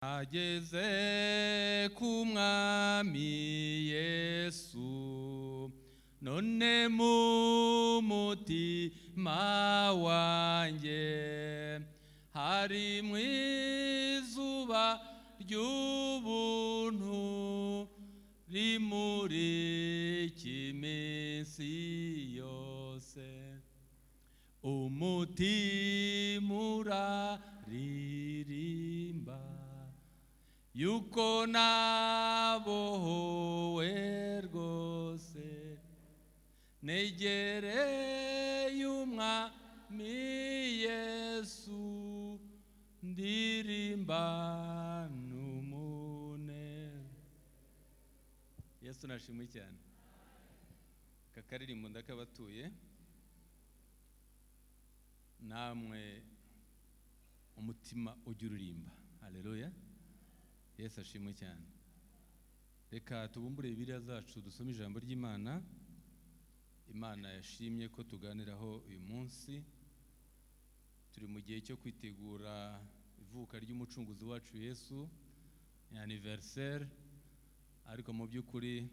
Ageze ku mwami Yesu, none mu mutima wanjye hari mu izuba ry'ubuntu rimurika iminsi yose. Umutima uraririmba yuko nabohowe rwose, negereye umwami Yesu, ndirimba n'umunezero. Yesu nashimwe cyane. Aka karirimbo ndakabatuye, namwe umutima ujya uririmba. Haleluya, Yesu ashimwe cyane. Reka tubumbure Bibiliya zacu, dusome ijambo ry'Imana. Imana yashimye ko tuganiraho uyu munsi. Turi mu gihe cyo kwitegura ivuka ry'umucunguzi wacu Yesu, ni anniversaire, ariko mu by'ukuri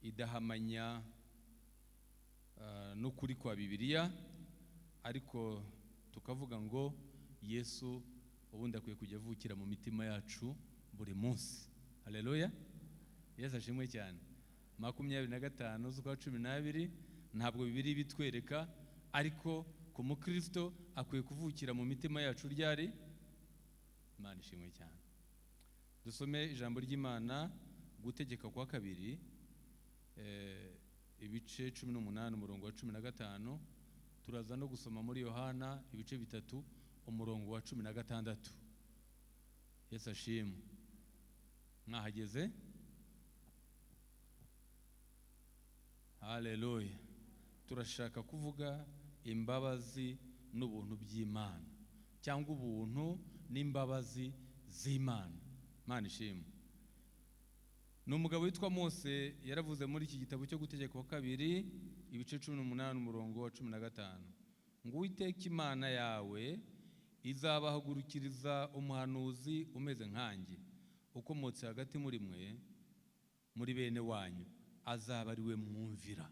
idahamanya n'ukuri kwa Bibiliya, ariko tukavuga ngo Yesu ubundi akwiye kujya avukira mu mitima yacu buri munsi. Haleluya, Yesu ashimwe cyane. 25 z'ukwa 12 ntabwo Bibiliya ibitwereka, ariko ku mukristo akwiye kuvukira mu mitima yacu ryari? Imana ishimwe cyane. Dusome ijambo ry'Imana, Gutegeka kwa Kabiri, ibice 18, umurongo wa 15. Turaza no gusoma muri Yohana ibice 3, umurongo wa 16. Yesu ashimwe. Mwahageze? Haleluya. Turashaka kuvuga imbabazi n'ubuntu by'Imana, cyangwa ubuntu n'imbabazi z'Imana. Imana ishimwe. Ni umugabo witwa Mose yaravuze muri iki gitabo cyo Gutegeka kwa Kabiri, ibice 18, umurongo wa 15, ngo Uwiteka Imana yawe izabahagurukiriza umuhanuzi umeze nkanjye, ukomotse hagati muri mwe, muri bene wanyu, azaba ari we mwumvira.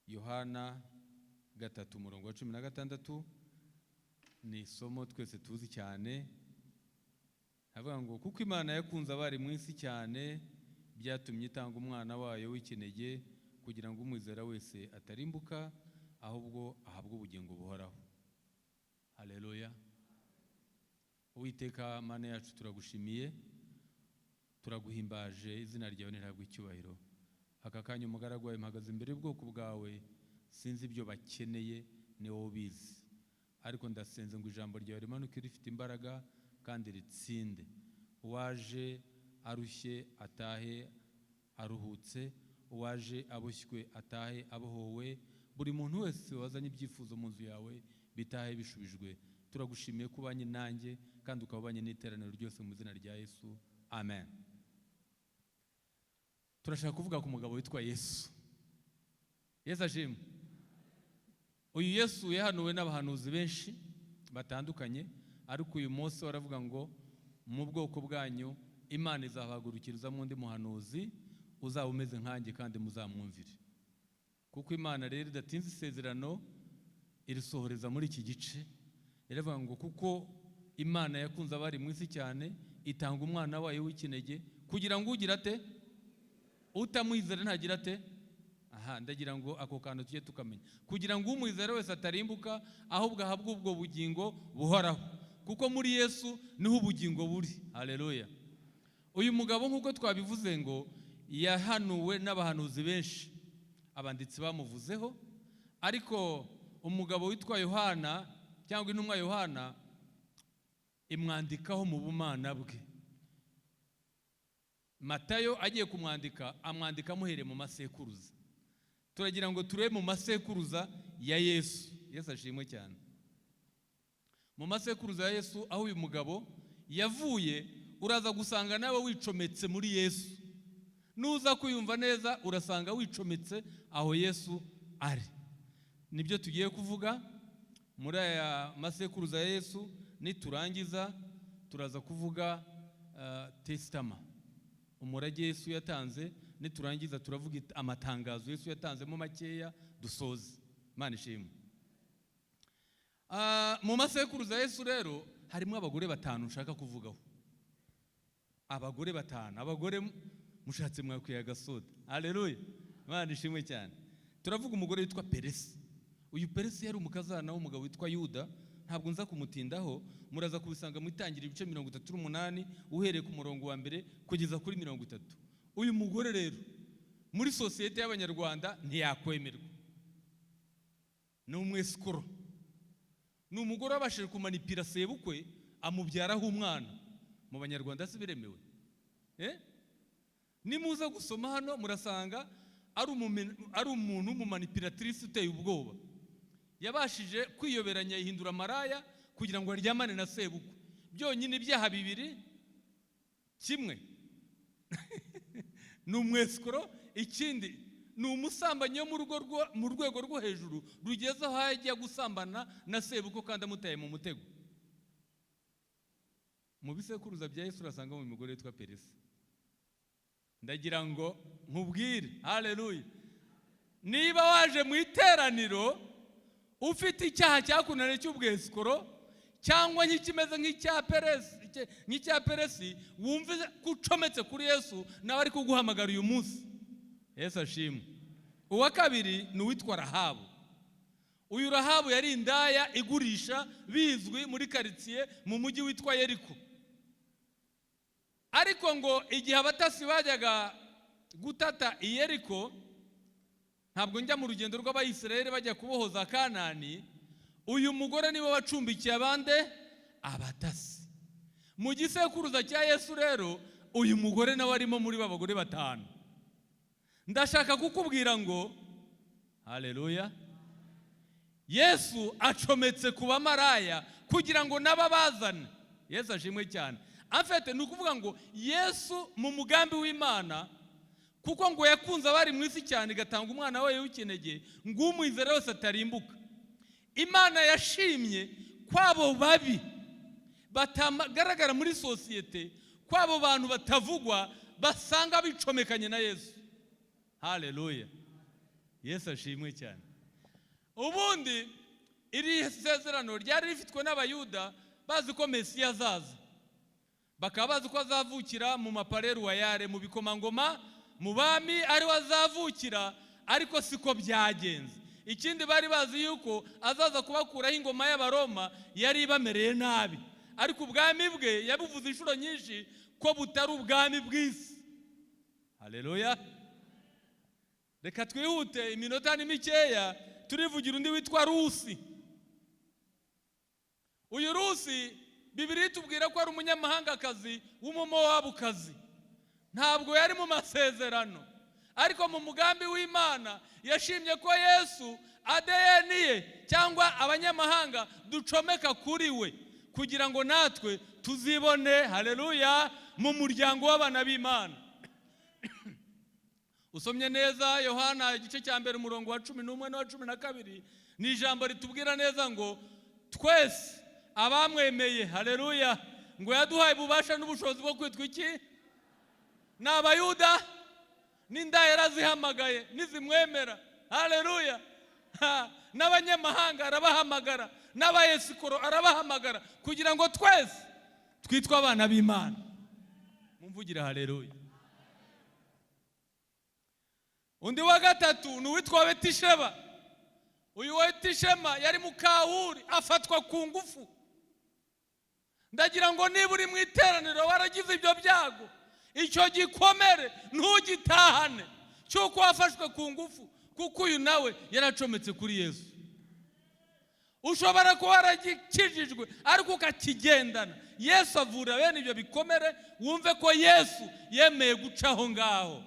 Yohana 3, umurongo wa 16, ni isomo twese tuzi cyane. Avuga ngo kuko Imana yakunze abari mu isi cyane, byatumye itanga umwana wayo w'ikinege, kugira ngo umwizera wese atarimbuka, ahubwo ahabwe ubugingo buhoraho. Haleluya. Uwiteka Mana yacu, turagushimiye, turaguhimbaje, izina ryawe nirihabwe icyubahiro. Aka kanya umugaragu wawe mpagaze imbere y'ubwoko bwawe, sinzi ibyo bakeneye, ni wowe ubizi, ariko ndasenze ngo ijambo ryawe rimanuke rifite imbaraga kandi ritsinde. Uwaje arushye atahe aruhutse, uwaje aboshywe atahe abohowe, buri muntu wese wazanye ibyifuzo mu nzu yawe bitahe bishubijwe. Turagushimiye ko ubanye nanjye kandi ukaba ubanye n'iteraniro ryose, mu izina rya Yesu, amen. Turashaka kuvuga ku mugabo witwa Yesu. Yesu ashimwe. Uyu Yesu yahanuwe n'abahanuzi benshi batandukanye, ariko uyu munsi baravuga ngo mu bwoko bwanyu Imana izabahagurukirizamo undi muhanuzi uzaba umeze nkanjye, kandi muzamwumvire. Kuko Imana rero idatinze isezerano, irisohoreza muri iki gice. Iravuga ngo kuko Imana yakunze abari mu isi cyane, itanga umwana wayo w'ikinege, kugira ngo ugira ate? Utamwizera ntagira ate? Aha ndagira ngo ako kantu tujye tukamenya, kugira ngo umwizera wese atarimbuka, ahubwo ahabwe ubwo bugingo buhoraho, kuko muri Yesu niho ubugingo buri. Haleluya. Uyu mugabo nk'uko twabivuze ngo yahanuwe n'abahanuzi benshi, abanditsi bamuvuzeho, ariko umugabo witwa Yohana cyangwa intumwa Yohana imwandikaho mu bumana bwe. Matayo agiye kumwandika, amwandika amuhereye mu masekuruza. Turagira ngo turebe mu masekuruza ya Yesu. Yesu ashimwe cyane. Mu masekuruza ya Yesu, aho uyu mugabo yavuye, uraza gusanga nawe wicometse muri Yesu. Nuza kwiyumva neza, urasanga wicometse aho Yesu ari. Nibyo tugiye kuvuga muri aya masekuruza ya Yesu. Niturangiza turaza kuvuga testament, umurage Yesu yatanze. Niturangiza turavuga amatangazo Yesu yatanzemo makeya, dusoze. Imana ishimwe. Mu masekuruza Yesu rero harimo abagore batanu nshaka kuvugaho, abagore batanu. Abagore mushatse mwakwiye agasoda. Haleluya, Imana ishimwe cyane. Turavuga umugore witwa Peresi. Uyu Peresi yari umukazana w'umugabo witwa Yuda. Ntabwo nza kumutindaho, muraza kubisanga mu Itangira ibice 38, uhereye ku murongo wa 1 kugeza kuri 30. Uyu mugore rero muri sosiyete y'Abanyarwanda ntiyakwemerwa, ni umwesikoro, ni umugore wabashije kumanipira sebukwe amubyaraho umwana. Mu Banyarwanda si biremewe, eh? Nimuza gusoma hano murasanga ari umuntu w'umumanipulatrice uteye ubwoba. Yabashije kwiyoberanya, yihindura maraya kugira ngo aryamane na sebukwe. Byonyine ibyaha bibiri: kimwe ni umwesikoro, ikindi ni umusambanyi wo mu rwego rwo hejuru, rugeze aho ajya gusambana na sebukwe kandi amutaye mu mutego. Mu bisekuruza bya Yesu urasangamo umugore witwa Peresi. Ndagira ngo nkubwire, haleluya, niba waje mu iteraniro ufite icyaha cyakunaniye cy'ubwesikoro cyangwa nk'ikimeze nk'icya Peresi, wumve ko ucometse kuri Yesu, nawe ari kuguhamagara uyu munsi. Yesu ashimwe. Uwa kabiri ni uwitwa Rahabu. Uyu Rahabu yari indaya igurisha bizwi muri karitsiye mu mujyi witwa Yeriko. Ariko ngo igihe abatasi bajyaga gutata i Yeriko, ntabwo njya mu rugendo rw'Abayisiraheli bajya kubohoza Kanani, uyu mugore niwe wacumbikiye abande abatasi. Mu gisekuruza cya Yesu rero uyu mugore nawe arimo muri ba bagore batanu. Ndashaka kukubwira ngo haleluya, Yesu acometse ku bamaraya kugira ngo nabo abazane. Yesu ashimwe cyane. Afete ni ukuvuga ngo Yesu mu mugambi w'Imana, kuko ngo yakunze abari mu isi cyane igatanga umwana we w'ikinege ngo umwizera wese atarimbuka. Imana yashimye kw'abo babi batagaragara muri sosiyete, kw'abo bantu batavugwa, basanga bicomekanye na Yesu. Haleluya, Yesu ashimwe cyane. Ubundi iri sezerano ryari rifitwe n'Abayuda, bazi ko Mesiya azaza, bakaba bazi ko azavukira mu mapalais royal, mu bikomangoma, mu bami ariho azavukira, ariko siko byagenze. Ikindi, bari bazi yuko azaza kubakuraho ingoma y'Abaroma yari ibamereye nabi, ariko ubwami bwe yabuvuze inshuro nyinshi ko butari ubwami bw'isi. Haleluya. Reka twihute, iminota ni mikeya. Turivugira undi witwa Rusi. Uyu Rusi, Bibiri itubwira ko ari umunyamahangakazi w'Umumowabukazi. Ntabwo yari mu masezerano, ariko mu mugambi w'Imana yashimye ko Yesu ADN ye cyangwa abanyamahanga ducomeka kuri we kugira ngo natwe tuzibone, haleluya, mu muryango w'abana b'Imana. Usomye neza Yohana igice cya 1, umurongo wa 11 n'uwa 12, ni ijambo ritubwira neza ngo twese abamwemeye, haleluya, ngo yaduhaye ububasha n'ubushobozi bwo kwitwa iki? Ni Abayuda n'inda yarazihamagaye nizimwemera, haleluya, n'abanyamahanga arabahamagara, n'abayesikoro arabahamagara, kugira ngo twese twitwe abana b'Imana. Mumvugire haleluya. Undi wa gatatu ni uwitwa Betisheba. Uyu Betishema yari mukawuri, afatwa ku ngufu. Ndagira ngo niba uri mu iteraniro waragize ibyo byago, icyo gikomere ntugitahane cy'uko wafashwe ku ngufu, kuko uyu nawe yaracometse kuri Yesu. Ushobora kuba waragikijijwe ariko ukakigendana. Yesu avura bene ibyo bikomere. Wumve ko Yesu yemeye guca aho ngaho.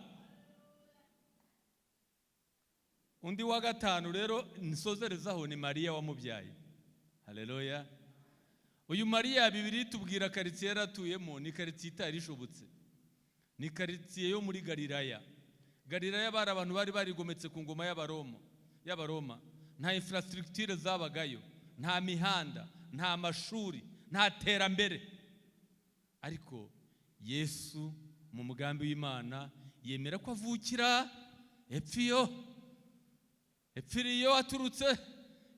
Undi wa gatanu rero nsozerezaho ni Mariya wamubyaye. Haleluya. Uyu Mariya, Bibiri tubwira karitsiye yari atuyemo, ni karitsiye itari ishobotse, ni karitsiye yo muri Galilaya. Galilaya bari abantu bari barigometse ku ngoma y'Abaroma. Nta infrastructure zabagayo, nta mihanda, nta mashuri, nta. Nta terambere. Ariko Yesu mu mugambi w'Imana yemera ko avukira epfiyo, epfiriyo aturutse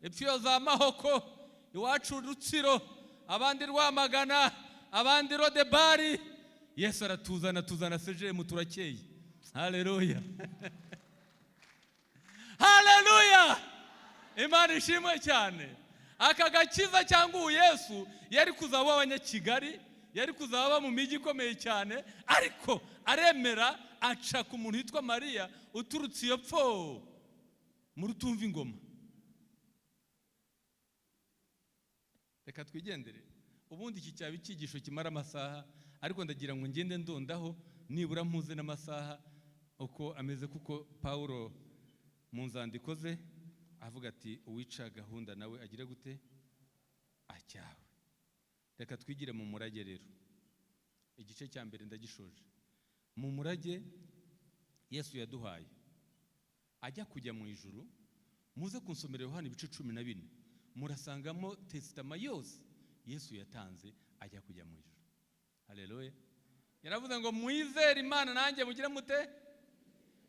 epfiyo za Mahoko, iwacu Rutsiro, abandi Rwamagana, abandi Rodebari. Yesu aratuzana, tuzana sejemu, turakeye. Haleluya, haleluya! Imana ishimwe cyane. Aka gakiza cyangwa ubu Yesu yari kuzaba abanyakigali, yari kuzaba mu mijyi ikomeye cyane, ariko aremera aca ku muntu witwa Mariya uturutse iyo pfo mu rutumva ingoma. Reka twigendere. Ubundi iki cyaba icyigisho kimara amasaha, ariko ndagira ngo ngende ndondaho nibura mpuze n'amasaha uko ameze, kuko Pawulo mu nzandiko ze avuga ati uwica gahunda nawe agire gute? Acyawe. Reka twigire mu murage rero. Igice cya mbere ndagishoje. Mu murage Yesu yaduhaye ajya kujya mu ijuru, muze kunsomera Yohana ibice 14, murasangamo tesitama yose Yesu yatanze ajya kujya mu ijuru. Haleluya! Yaravuze ngo mwizere Imana nanjye mugire mute?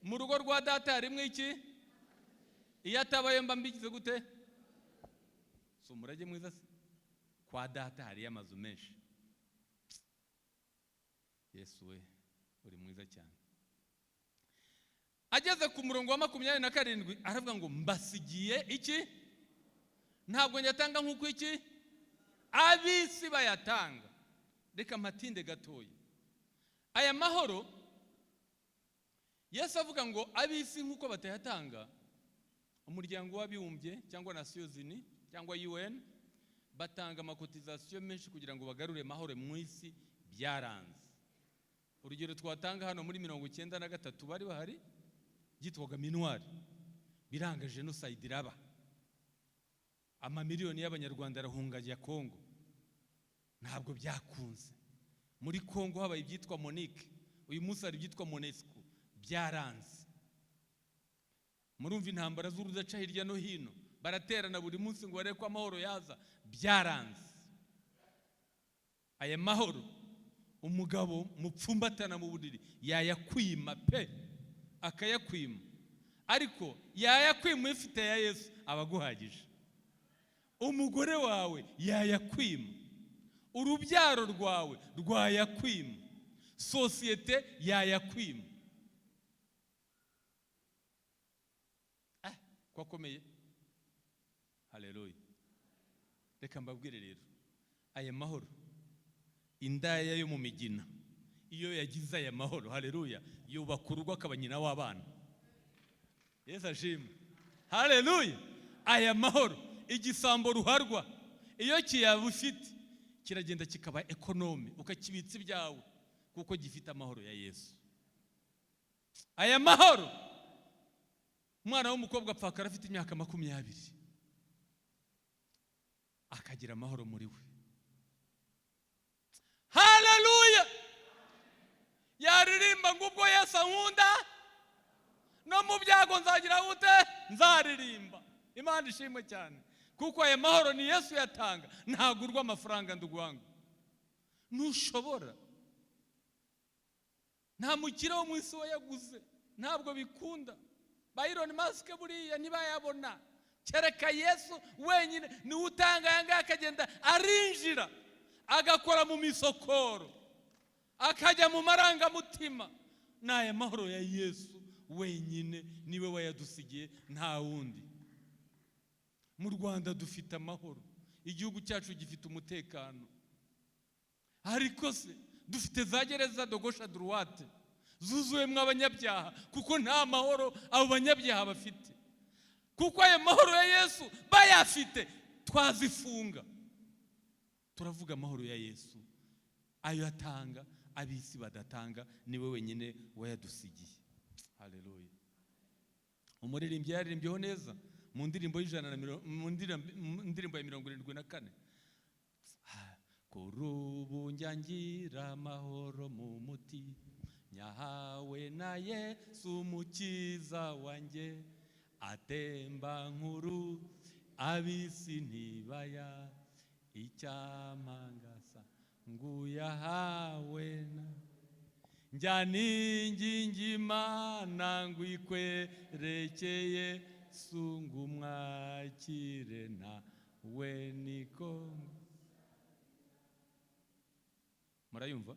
Mu rugo rwa data harimo iki? Iyo atabaye mba mbigize gute? Si umurage mwiza se? Kwa data hariyo amazu menshi. Yesu we uri mwiza cyane. Ageze ku murongo wa 27 aravuga ngo mbasigiye iki? Ntabwo njyatanga nk'uko iki ab'isi bayatanga. Reka mpatinde gatoya. Aya mahoro Yesu avuga ngo ab'isi nk'uko batayatanga, umuryango w'abibumbye cyangwa Nations Unies cyangwa UN batanga amakotizasiyo menshi kugira ngo bagarure mahoro mu isi, byaranze. Urugero twatanga hano muri 93 bari bahari, byitwaga MINUAR, biranga jenoside iraba, amamiliyoni y'abanyarwanda arahunga ajya Kongo, ntabwo byakunze. Muri Kongo habaye ibyitwa MONUC, uyu munsi hari ibyitwa MONUSCO, byaranze. Murumva intambara z'urudaca hirya no hino, baraterana buri munsi ngo barebe ko amahoro yaza, byaranze. Aya mahoro umugabo mupfumbatana mu buriri yayakwima pe, akayakwima, ariko yayakwima uyifite ya Yesu aba aguhagije. Umugore wawe yayakwima, urubyaro rwawe rwayakwima, sosiyete yayakwima. Ko akomeye. Haleluya! Reka mbabwire rero, aya mahoro indaya yo mu migina iyo yagize aya mahoro, haleluya, yubaka urugo akaba nyina w'abana. Yesu ashimwe. Haleluya! Aya mahoro igisambo ruharwa iyo kiyabufite kiragenda kikaba ekonome, ukakibitsa ibyawe kuko gifite amahoro ya Yesu. Aya mahoro umwana w'umukobwa apfakara afite imyaka 20 akagira amahoro muri we. Haleluya! Yaririmba ngo ubwo Yesu ankunda no mu byago nzagira gute? Nzaririmba. Imana ishimwe cyane, kuko aya mahoro ni Yesu yatanga, ntagurwa amafaranga ndugu wangu. Ntushobora, nta mukire wo mu isi wayaguze, ntabwo bikunda. Ba Elon Musk buriya ntibayabona, kereka Yesu wenyine niwe utanga aya ngaya, akagenda arinjira agakora mu misokoro, akajya mu marangamutima. Ni aya mahoro ya Yesu wenyine niwe wayadusigiye, nta wundi. Mu Rwanda dufite amahoro, igihugu cyacu gifite umutekano, ariko se dufite za gereza de gauche à droite zuzuyemo abanyabyaha, kuko nta mahoro abo banyabyaha bafite. Kuko ayo mahoro ya Yesu bayafite twazifunga. Turavuga amahoro ya Yesu, ayo atanga ab'isi badatanga, niwe wenyine wayadusigiye. Haleluya! Umuririmbyi yaririmbyeho neza mu ndirimbo y'ijana na mirongo, mu ndirimbo ya 74. Kuri ubu njya ngira amahoro mu muti, nyahawe na Yesu umukiza wanjye, atemba nkuru ab'isi ntibaya, Icyampa ngasa nguyahawe na njya ninginga Imana ngo ikwerekeye sungu umwakire nawe niko. Murayumva?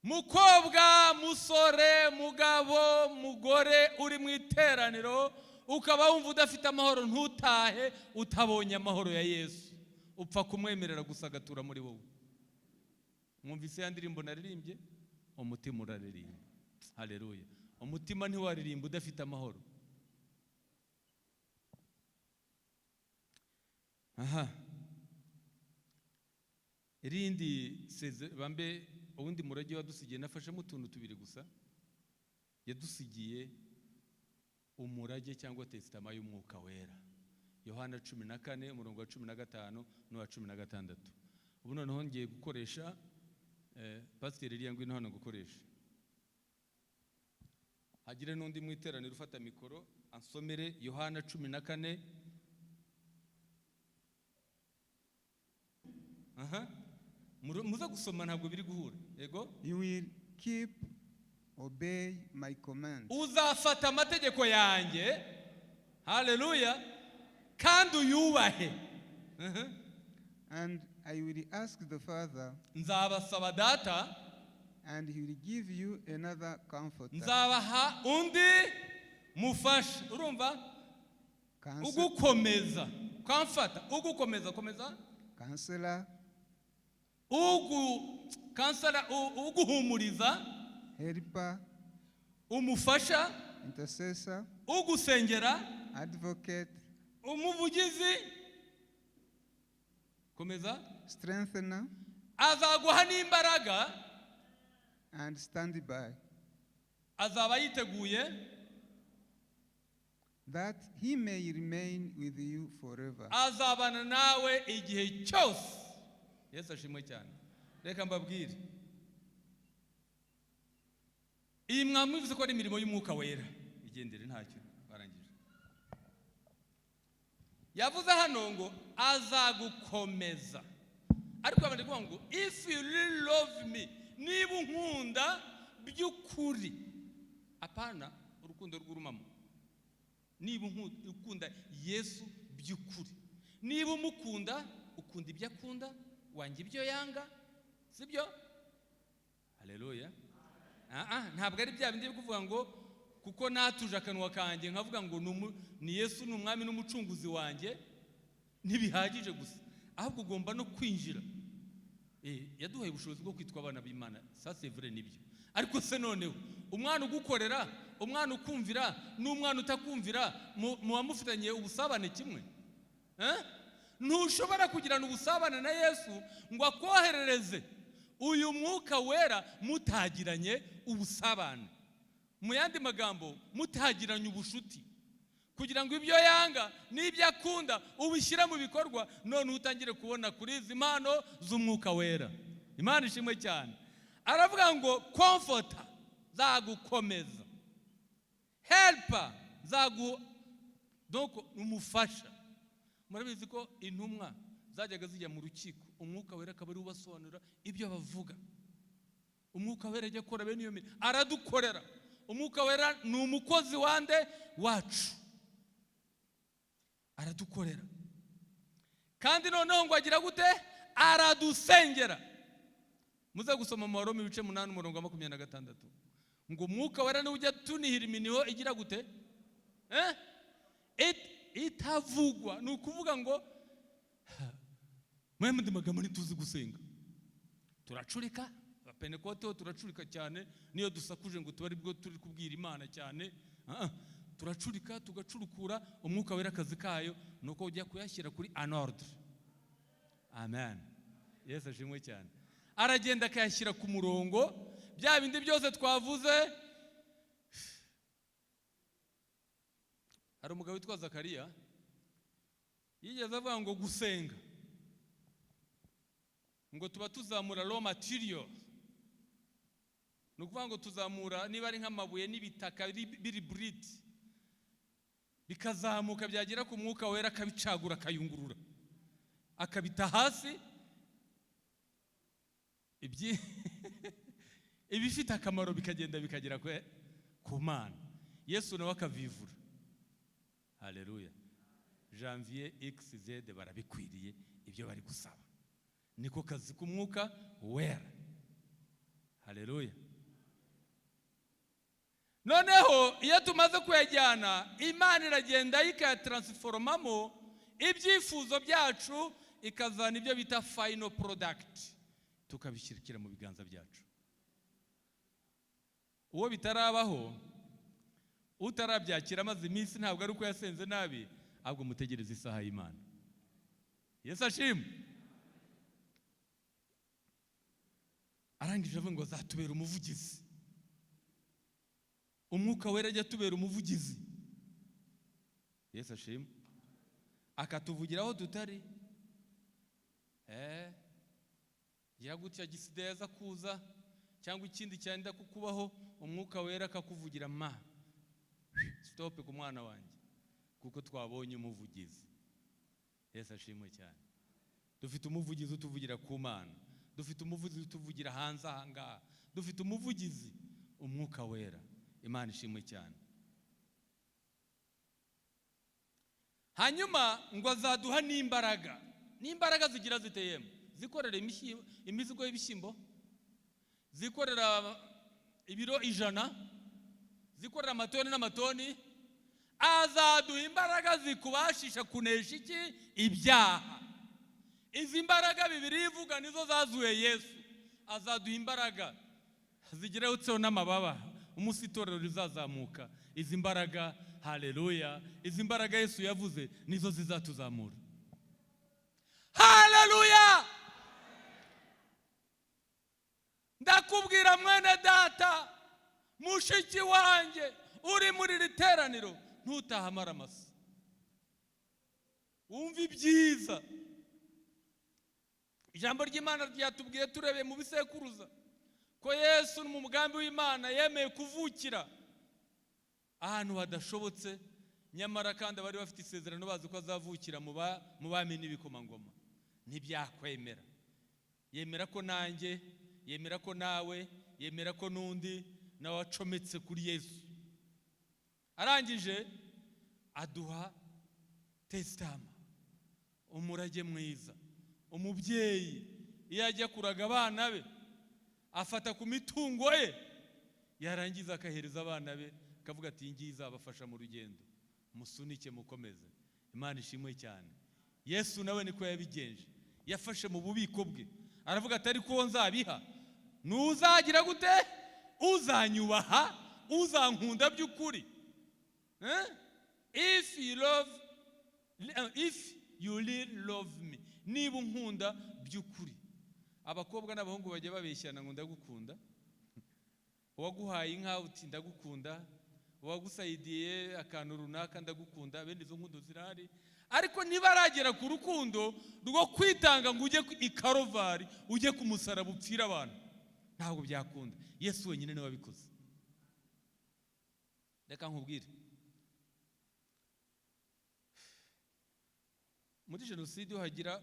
Mukobwa, musore, mugabo, mugore uri mu iteraniro, ukaba wumva udafite amahoro, ntutahe utabonye amahoro ya Yesu. Upfa kumwemerera gusa agatura muri wowe. Mwumvise ya ndirimbo naririmbye? Umutima uraririmba, haleluya. Umutima ntiwaririmba udafite amahoro. Aha irindi bambe uwundi murage wadusigiye, nafashemo utuntu tubiri gusa. Yadusigiye umurage cyangwa tesitama y'Umwuka Wera. Yohana 14 umurongo wa 15 n'uwa 16. Ubu noneho ngiye gukoresha Pasiteri Eliya, ngwino hano gukoresha. Hagire n'undi mu iteraniro ufata mikoro ansomere Yohana 14. Aha. Muze gusoma, ntabwo biri guhura. Yego. You will keep, obey my commands. Uzafata amategeko yanjye, haleluya, kandi uyubahe. And I will ask the Father, Nzabasaba Data, and he will give you another comforter. Nzabaha undi mufasha. Urumva? Ugukomeza, kamfata, ugukomeza, komeza. Counselor, Ugu kansara, uguhumuriza, helper, umufasha, intercessor, ugusengera, advocate, umuvugizi, komeza, strengthener, azaguha n'imbaraga, and stand by, azaba yiteguye, that he may remain with you forever. Azabana nawe igihe cyose. Yesu ashimwe cyane. Reka mbabwire, iyi mwamwivuze ko ari imirimo y'Umwuka Wera. Igendere, ntacyo barangije. Yavuze hano ngo azagukomeza, ariko yabanje kuvuga ngo if you really love me, niba unkunda by'ukuri, apana urukundo rw'urumamo. Niba ukunda Yesu by'ukuri, niba umukunda, ukunda ibyo akunda, wanga ibyo yanga, sibyo? Haleluya. Ntabwo ari bya bindi byo kuvuga ngo kuko natuje akanwa kanjye nkavuga ngo ni Yesu ni umwami n'umucunguzi wanjye, ntibihagije gusa, ahubwo ugomba no kwinjira. Yaduhaye ubushobozi bwo kwitwa abana b'Imana, ça c'est vrai, nibyo. Ariko se noneho umwana ugukorera, umwana ukumvira n'umwana utakumvira, muba mufitanye ubusabane kimwe? Ntushobora kugirana ubusabane na Yesu ngo akoherereze uyu Mwuka Wera mutagiranye ubusabane. Mu yandi magambo, mutagiranye ubushuti, kugira ngo ibyo yanga n'ibyo akunda ubishyire mu bikorwa, none utangire kubona kuri izi mpano z'Umwuka Wera. Imana ishimwe cyane. Aravuga ngo comforter, zagukomeza, helper, zagu donc umufasha. Murabizi ko intumwa zajyaga zijya mu rukiko, Umwuka Wera akaba ari ubasobanurira ibyo bavuga. Umwuka Wera ajya akora bene iyo mirimo, aradukorera. Umwuka Wera ni umukozi wande? Wacu, aradukorera. Kandi noneho ngo agira gute? Aradusengera. Muze gusoma mu Baroma ibice 8 umurongo wa 26, ngo Umwuka Wera niwe ujya tunihira iminiho igira gute? Itavugwa. Ni ukuvuga ngo mwe mundi magambo ntituzi gusenga, turacurika. Abapentekote ho turacurika cyane, niyo dusakuje ngo tuba aribwo turi kubwira Imana cyane. Turacurika, tugacurukura. Umwuka Wera akazi kayo ni uko ujya kuyashyira kuri en ordre. Amen. Yesu ashimwe cyane. Aragenda akayashyira ku murongo, bya bindi byose twavuze. Hari umugabo witwa Zakariya yigeze avuga ngo gusenga ngo tuba tuzamura raw material, ni ukuvuga ngo tuzamura niba ari nk'amabuye n'ibitaka biri buriti, bikazamuka, byagera ku Mwuka Wera akabicagura, akayungurura. Akabita hasi ibifite akamaro, bikagenda bikagera ku Mana. Yesu nawe akavivura. Haleluya! Janvier, xz barabikwiriye ibyo bari gusaba. Niko kazi k'Umwuka Wera. Haleluya! Noneho iyo tumaze kuyajyana, Imana iragenda ikayatransformamo ibyifuzo byacu, ikazana ibyo bita final product, tukabishyira mu biganza byacu. Uwo bitarabaho, utarabyakira amaze iminsi, ntabwo ari uko yasenze nabi, ahubwo mutegereze isaha y'Imana. Yesu ashimwe! Arangije avuga ngo azatubera umuvugizi. Umwuka Wera ajya atubera umuvugizi. Yesu ashimwe! Akatuvugira aho tutari. Gira gutya gisida yaza kuza cyangwa ikindi cyenda kukubaho, Umwuka Wera akakuvugira: "Ma stop ku mwana wanjye," kuko twabonye umuvugizi. Yesu ashimwe cyane! Dufite umuvugizi utuvugira ku Mana, dufite umuvugizi utuvugira hanze aha ngaha, dufite umuvugizi, Umwuka Wera. Imana ishimwe cyane! Hanyuma ngo azaduha n'imbaraga. N'imbaraga zigira ziteyemo zikorera imizigo y'ibishyimbo, zikorera ibiro 100, zikorera amatoni n'amatoni. Azaduha imbaraga zikubashisha kunesha iki? Ibyaha. Izi mbaraga Bibiliya ivuga nizo zazuye Yesu. Azaduha imbaraga zigeretseho n'amababa umunsi itorero rizazamuka. Izi mbaraga, haleluya, izi mbaraga Yesu yavuze nizo zizatuzamura. Haleluya! Ndakubwira, mwene data, mushiki wanjye uri muri iri teraniro, ntutahe amaramasa. Wumve ibyiza ijambo ry'Imana ryatubwiye. Turebeye mu bisekuruza ko Yesu mu mugambi w'Imana yemeye kuvukira ahantu hadashobotse, nyamara kandi abari bafite isezerano bazi ko azavukira mu bami n'ibikomangoma. Ntibyakwemera. Yemera ko nanjye, yemera ko nawe, yemera ko n'undi nawe wacometse kuri Yesu. Arangije aduha testament, umurage mwiza. Umubyeyi iyo ajya kuraga abana be, afata ku mitungo ye, yarangiza akahereza abana be, akavuga ati: "Iyi ngiyi izabafasha mu rugendo, musunike mukomeze." Imana ishimwe cyane! Yesu nawe niko yabigenje. Yafashe mu bubiko bwe, aravuga ati: "Ariko uwo nzabiha nuzagira gute? Uzanyubaha, uzankunda by'ukuri." Eh? If you love, if you really love me, niba unkunda by'ukuri. Abakobwa n'abahungu bajya babeshyana ngo "Ndagukunda." Uwaguhaye inka uti "Ndagukunda," uwagusayidiye akantu runaka "Ndagukunda." Bene izo nkundo zirahari, ariko ntibaragera ku rukundo rwo kwitanga ngo ujye i Karovari, ujye ku musaraba, upfire abantu. Ntabwo byakunda. Yesu wenyine niwe wabikoze. Reka nkubwire, muri jenoside iyo hagira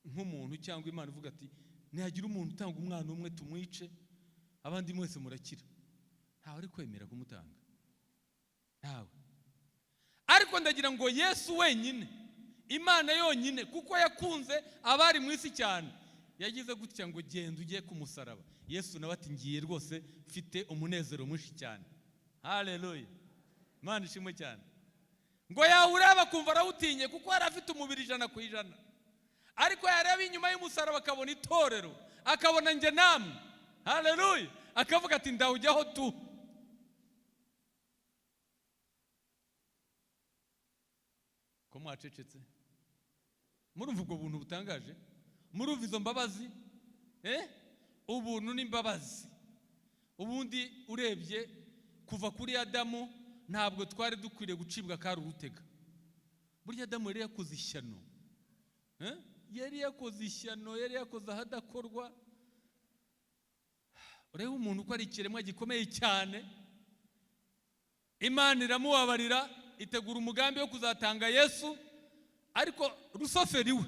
nk'umuntu cyangwa Imana ivuga ati: "Nihagira umuntu utanga umwana umwe tumwice, abandi mwese murakira," ntawe ari kwemera kumutanga, ntawe. Ariko ndagira ngo Yesu wenyine, Imana yonyine, kuko yakunze abari mu isi cyane, yagize gutya ngo: "Genda ujye ku musaraba." Yesu nawe ati: "Ngiye rwose, mfite umunezero mwinshi cyane." Haleluya! Imana ishimwe cyane! Ngo yawureba akumva arawutinye, kuko yari afite umubiri 100%, ariko yareba inyuma y'umusaraba akabona itorero, akabona njye namwe. Haleluya! Akavuga ati: "Ndawujyaho tu." Ko mwacecetse? Murumva ubwo buntu butangaje? Murumva izo mbabazi? Ubuntu n'imbabazi. Ubundi urebye kuva kuri Adamu, ntabwo twari dukwiriye gucibwa akari urutega. Burya Adamu yari yakoze ishyano. Yari yakoze ishyano, yari yakoze ahadakorwa. Urebe umuntu uko ari ikiremwa gikomeye cyane, Imana iramubabarira, itegura umugambi wo kuzatanga Yesu. Ariko Rusoferi we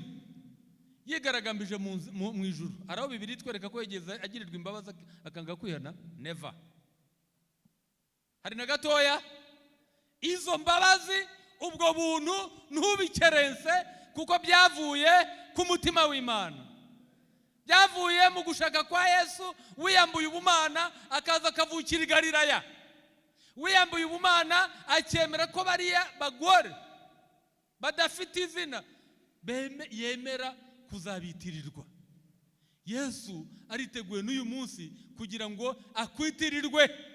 yigaragambije mu ijuru. Hari aho Bibiliya itwereka ko yigeze agirirwa imbabazi akanga kwihana? Never, hari na gatoya. Izo mbabazi, ubwo buntu, ntubikerense, kuko byavuye ku mutima w'Imana, byavuye mu gushaka kwa Yesu wiyambuye ubumana, akaza akavukira i Galilaya, wiyambuye ubumana, akemera ko bariya bagore badafite izina yemera kuzabitirirwa. Yesu ariteguye n'uyu munsi kugira ngo akwitirirwe.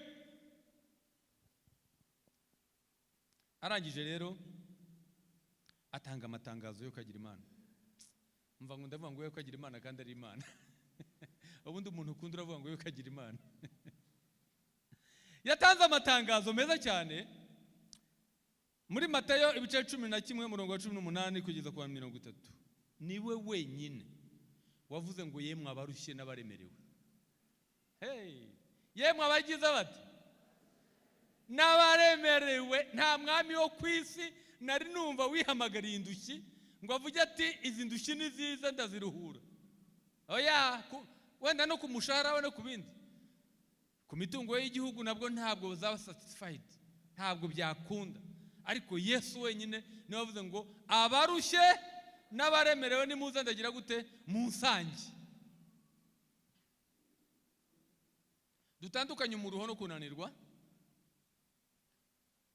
Arangije rero atanga amatangazo yo kagira Imana. Mva ngo ndavuga ngo yo kagira Imana kandi ari Imana. Ubundi umuntu ukunda uravuga ngo yo kagira Imana. Yatanze amatangazo meza cyane muri Matayo ibice 11, umurongo wa 18 kugeza ku wa 30. Niwe wenyine wavuze ngo: "Yemwe abarushye n'abaremerewe." Hey! Yemwe abagize bati n'abaremerewe. Nta mwami wo ku isi nari numva wihamagariye indushyi ngo avuge ati: "Izi ndushyi ni ziza, ndaziruhura." Oya, wenda no ku mushahara we no ku bindi, ku mitungo y'igihugu nabwo ntabwo zaba satisfied, ntabwo byakunda. Ariko Yesu wenyine niwe wavuze ngo: "Abarushye n'abaremerewe, nimuze, ndagira gute? Munsange." Dutandukanye umuruho no kunanirwa.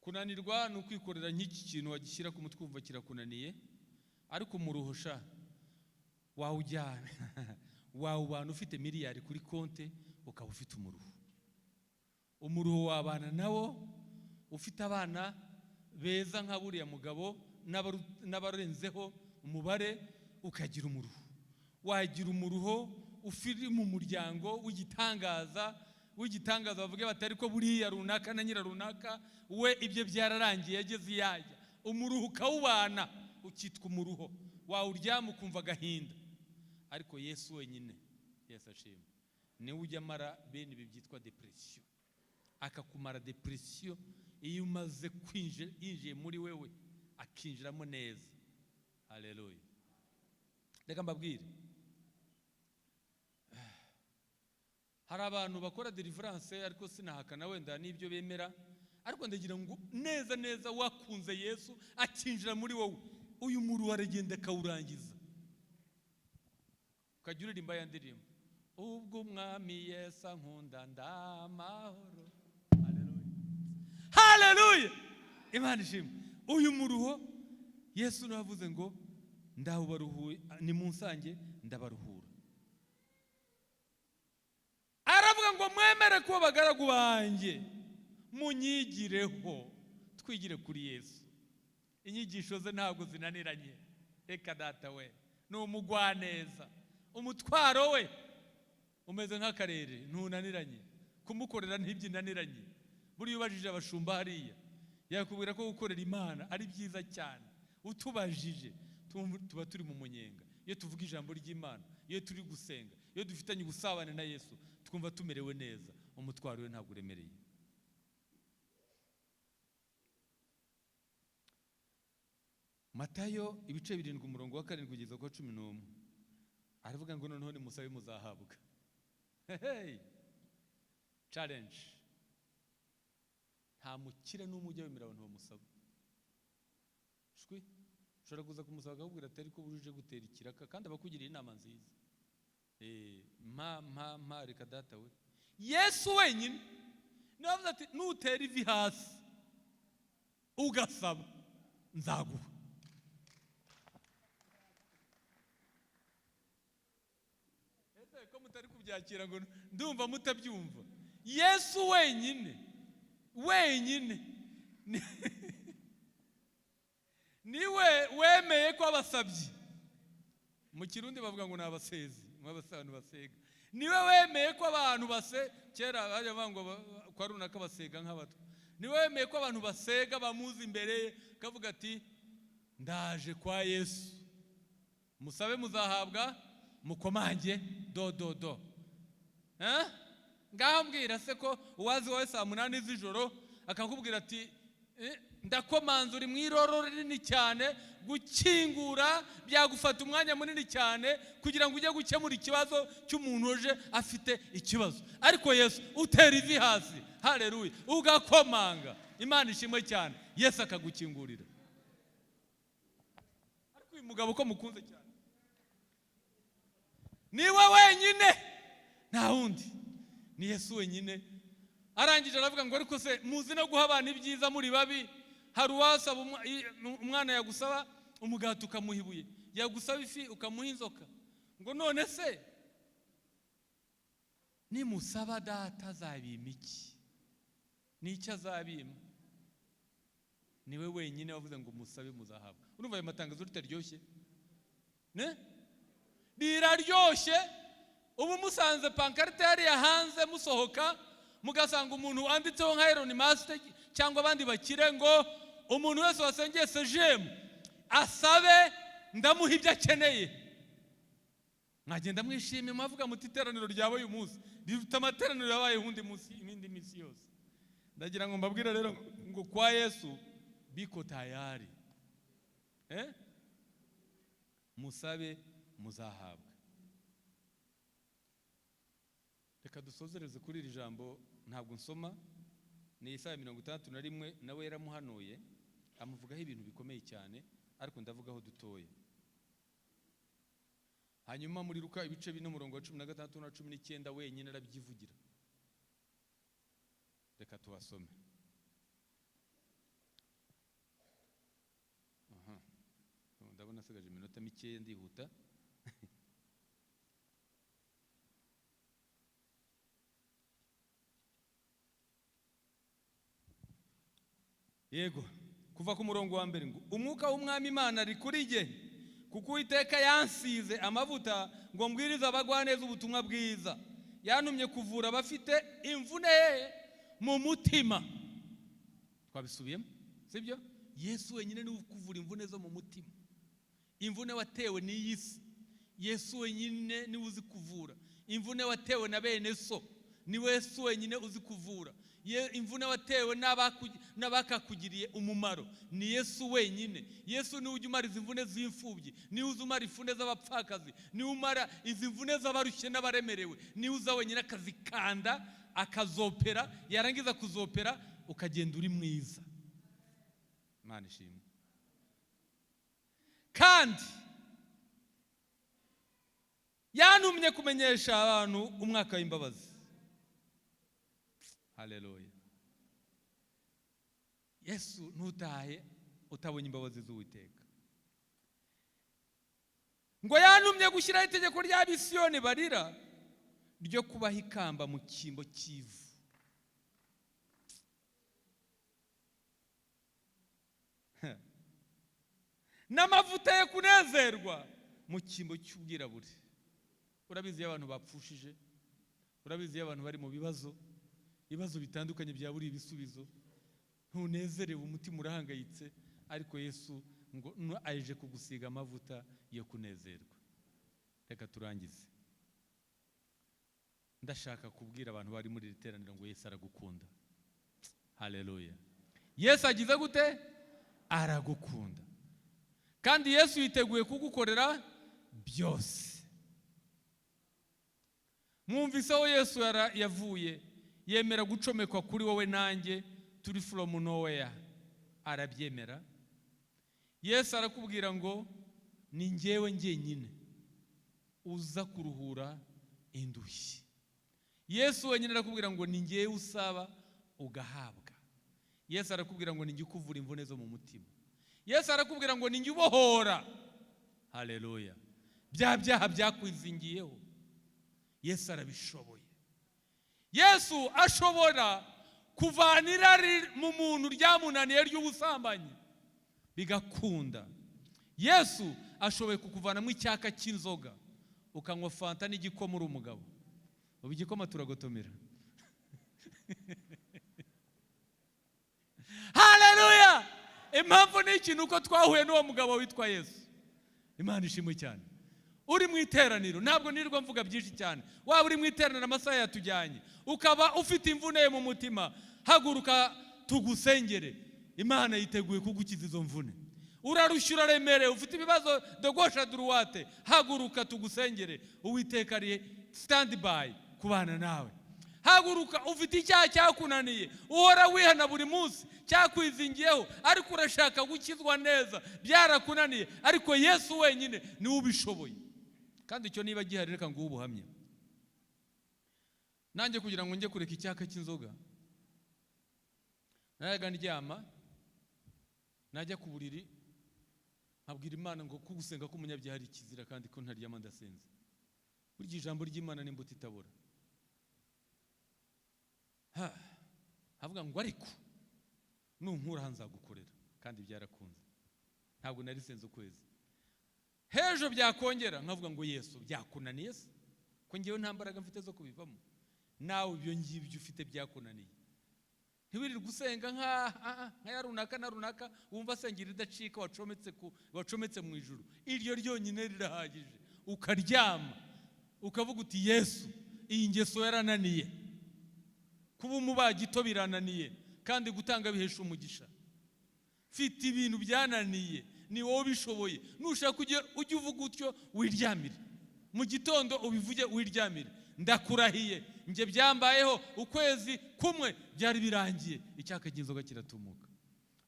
Kunanirwa ni ukwikorera nk'iki kintu, wagishyira ku mutwe wumva kirakunaniye. Ariko umuruho sha wawujyana, wawubana ufite miliyari kuri konte ukaba ufite umuruho. Umuruho wabana nawo ufite abana beza nka buriya mugabo n'abarenzeho umubare, ukagira umuruho. Wagira umuruho ufiri mu muryango w'igitangaza, w'igitangaza, bavuge bati: "Ariko buriya runaka na nyira runaka we ibyo byararangiye, yageze iyajya." Umuruho ukawubana, ukitwa umuruho, wawuryama ukumva agahinda. Ariko Yesu wenyine, Yesu ashimwe, niwe ujya amara bene ibi byitwa depression, akakumara depression iyo umaze kwinjira, yinjiye muri wewe, akinjiramo neza. Haleluya! Reka mbabwire, hari abantu bakora deliverance, ariko sinahakana wenda n'ibyo bemera, ariko ndagira ngo neza neza wakunze Yesu akinjira muri wowe, uyu muruho aragenda akawurangiza, ukajya uririmba ya ndirimbo: "Ubwo Umwami Yesu ankunda, ndamahoro." Haleluya, haleluya, Imana ishimwe. Uyu muruho Yesu niwe wavuze ngo: "Ndawubaruhuye, nimunsange ndabaruhura." Aravuga ngo: "Mwemere kuba abagaragu banjye, munyigireho." Twigire kuri Yesu, inyigisho ze ntabwo zinaniranye. Reka data we, ni umugwaneza. Umutwaro we umeze nk'akarere, ntunaniranye kumukorera, ntibyinaniranye. Buriya ubajije abashumba hariya yakubwira ko gukorera Imana ari byiza cyane. Utubajije tuba turi mu munyenga. Iyo tuvuga ijambo ry'Imana, iyo turi gusenga, iyo dufitanye ubusabane na Yesu, twumva tumerewe neza. Umutwaro we ntabwo uremereye. Matayo ibice 7, umurongo wa 7 kugeza ku wa 11, aravuga ngo: "Noneho nimusabe muzahabwa." Hey! Challenge: nta mukire n'umwe ujya wemera abantu bamusaba. Shwi, ushobora kuza kumusaba akakubwira ati: "Ariko uje gutera ikiraka," kandi aba akugiriye inama nziza. Mpa, mpa, mpa, reka data we. Yesu wenyine niwe wavuze ati: "Nutera ivi hasi ugasaba, nzaguha." Ese ko mutari kubyakira ngo ndumva mutabyumva? Yesu wenyine wenyine niwe wemeye ko abasabyi, mu Kirundi bavuga ngo ni abasezi, abantu basega, niwe wemeye ko abantu base, kera bajya bavuga ngo kwa runaka basega nk'abatwa, niwe wemeye ko abantu basega bamuzi imbere ye, akavuga ati: "Ndaje kwa Yesu." Musabe muzahabwa, mukomange do do do. Eh? Ngaho mbwira se ko uwazi wowe saa 8 z'ijoro akakubwira ati Ndakomanze, uri mu iroro rinini cyane, gukingura byagufata umwanya munini cyane kugira ngo ujye gukemura ikibazo cy'umuntu uje afite ikibazo. Ariko Yesu, utera ivi hasi, hareruya, ugakomanga, Imana ishimwe cyane, Yesu akagukingurira. Ariko uyu mugabo ko mukunze cyane, niwe wenyine, nta wundi, ni Yesu wenyine. Arangije aravuga ngo: "Ariko se muzi no guha abana ibyiza muri babi? Hari uwasaba umwana yagusaba umugati ukamuha ibuye, yagusaba ifi ukamuha inzoka?" Ngo none se nimusaba Data azabima iki? Ni icyo azabima? Niwe wenyine wavuze ngo: "Musabe, muzahabwa." Urumva ayo matangazo ritaryoshye? Ne riraryoshye. Ubu musanze pankarite hariya hanze, musohoka mugasanga umuntu wanditseho nka Elon Musk cyangwa abandi bakire ngo: "Umuntu wese wasengeye SEGEM asabe, ndamuha ibyo akeneye," mwagenda mwishimye, mwavuga muti: "Iteraniro ryawe uyu munsi riruta amateraniro yabaye undi munsi, indi minsi yose." Ndagira ngo mbabwire rero ngo kwa Yesu biko tayari. Musabe, muzahabwa. Reka dusozereze kuri iri jambo. Ntabwo nsoma, ni Yesaya 61. Nawe yaramuhanuye, amuvugaho ibintu bikomeye cyane, ariko ndavugaho dutoya. Hanyuma muri Luka ibice 4, umurongo wa 16 na 19, wenyine arabyivugira. Reka tubasome. Aha. Ndabona asigaje iminota mikeya, ndihuta. Yego, kuva ku murongo wa mbere ngo: "Umwuka w'Umwami Imana ari kuri jye, kuko Uwiteka yansize amavuta ngo mbwirize abagwaneza ubutumwa bwiza. Yantumye kuvura abafite imvune mu mutima." Twabisubiyemo, sibyo? Yesu wenyine niwe ukuvura imvune zo mu mutima, imvune watewe n'iyi si. Yesu wenyine niwe uzi kuvura imvune watewe na bene so. Ni Yesu wenyine uzi kuvura imvune watewe n'abakakugiriye umumaro. Ni Yesu wenyine. Yesu niwe ujya umara izi mvune z'imfubyi, niwe uzi umara imvune z'abapfakazi, niwe umara izi mvune z'abarushye n'abaremerewe. Niwe uza wenyine akazikanda, akazopera, yarangiza kuzopera ukagenda uri mwiza. Imana ishimwe. "Kandi yantumye kumenyesha abantu umwaka w'imbabazi." Haleluya! Yesu, ntutahe utabonye imbabazi z'Uwiteka. Ngo: "Yantumye gushyiraho itegeko ry'Abisiyoni barira, ryo kubaha ikamba mu cyimbo cy'ivu." N'amavuta yo kunezerwa mu cyimbo cy'ubwirabure. Urabizi iyo abantu bapfushije, urabizi iyo abantu bari mu bibazo, ibibazo bitandukanye byaburiye ibisubizo, ntunezerewe, umutima urahangayitse. Ariko Yesu ngo aje kugusiga amavuta yo kunezerwa. Reka turangize. Ndashaka kubwira abantu bari muri iri teraniro ngo Yesu aragukunda. Haleluya! Yesu agize gute? Aragukunda. Kandi Yesu yiteguye kugukorera byose. Mwumvise aho Yesu yavuye, yemera gucomekwa kuri wowe nanjye turi from nowhere, arabyemera. Yesu arakubwira ngo: "Ni njyewe njyenyine uza kuruhura indushyi." Yesu wenyine arakubwira ngo: "Ni njyewe usaba ugahabwa." Yesu arakubwira ngo: "Ni njye ukuvura imvune zo mu mutima." Yesu arakubwira ngo: "Ni njye ubohora." Haleluya! Bya byaha byakwizingiyeho, Yesu arabishoboye. Yesu ashobora kuvana irari mu muntu ryamunaniye ry'ubusambanyi, bigakunda. Yesu ashoboye kukuvanamo icyaka cy'inzoga, ukanywa fanta n'igikoma uri umugabo. Ubu igikoma turagotomera. Haleluya! Impamvu ni iki? Ni uko twahuye n'uwo mugabo witwa Yesu. Imana ishimwe cyane. Uri mu iteraniro, ntabwo nirirwa mvuga byinshi cyane. Waba uri mu iteraniro, amasaha yatujyanye, ukaba ufite imvune mu mutima, haguruka tugusengere. Imana yiteguye kugukiza izo mvune. Urarushya, uraremerewe, ufite ibibazo de gauche à droite, haguruka tugusengere. Uwiteka ari stand by kubana nawe. Haguruka, ufite icyaha cyakunaniye, uhora wihana buri munsi, cyakwizingiyeho, ariko urashaka gukizwa neza, byarakunaniye, ariko Yesu wenyine niwe ubishoboye. Kandi icyo niba gihari, reka nguhe ubuhamya. Nanjye kugira ngo njye kureka icyaka cy'inzoga, najyaga ndyama, najya ku buriri nkabwira Imana ngo ko gusenga k'umunyabyaha ari ikizira, kandi ko ntaryama ndasenze. Burya ijambo ry'Imana n'imbuto itabora. Ha, havuga ngo ariko nunkura nzagukorera. Kandi byarakunze, ntabwo nari senze ukwezi. Hejo byakongera nkavuga ngo: "Yesu, byakunaniye se, ko ngewe nta mbaraga mfite zo kubivamo?" Nawe ibyo ngibyo ufite byakunaniye, ntiwirirwe usenga nka ya runaka na runaka wumva asengera idacika, wacometse mu ijuru. Iryo ryonyine rirahagije. Ukaryama ukavuga uti: "Yesu, iyi ngeso yarananiye, kuba umubagito birananiye, kandi gutanga bihesha umugisha. Mfite ibintu byananiye, ni wowe ubishoboye." Nushaka ujye uvuga utyo wiryamire, mu gitondo ubivuge wiryamire. Ndakurahiye, njye byambayeho, ukwezi kumwe byari birangiye, icyaka cy'inzoga kiratumuka.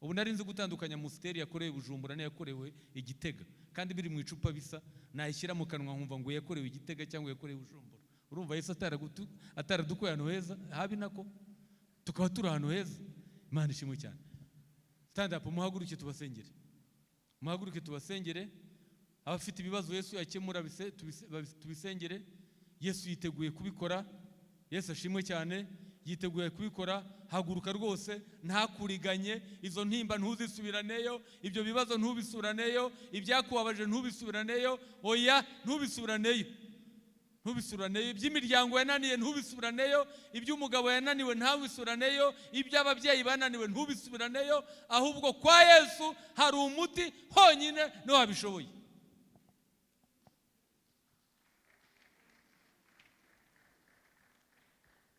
Ubu nari nzi gutandukanya Amstel yakorewe Bujumbura n'iyakorewe Igitega, kandi biri mu icupa bisa. Nayishyira mu kanwa nkumva ngo yakorewe Igitega cyangwa yakorewe Bujumbura. Urumva Yesu ataradukuye ahantu heza habi, nako tukaba turi ahantu heza? Imana ishimwe cyane. Stand up, muhaguruke tubasengere, muhaguruke tubasengere. Abafite ibibazo Yesu yakemura, tubisengere. Yesu yiteguye kubikora. Yesu ashimwe cyane, yiteguye kubikora. Haguruka rwose, ntakuriganye. Izo ntimba ntuzisubiraneyo, ibyo bibazo ntubisubiraneyo, ibyakubabaje ntubisubiraneyo. Oya, ntubisubiraneyo, ntubisubiraneyo. Iby'imiryango yananiye ntubisubiraneyo, iby'umugabo yananiwe ntabisubiraneyo, iby'ababyeyi bananiwe ntubisubiraneyo. Ahubwo kwa Yesu hari umuti honyine, niwe wabishoboye.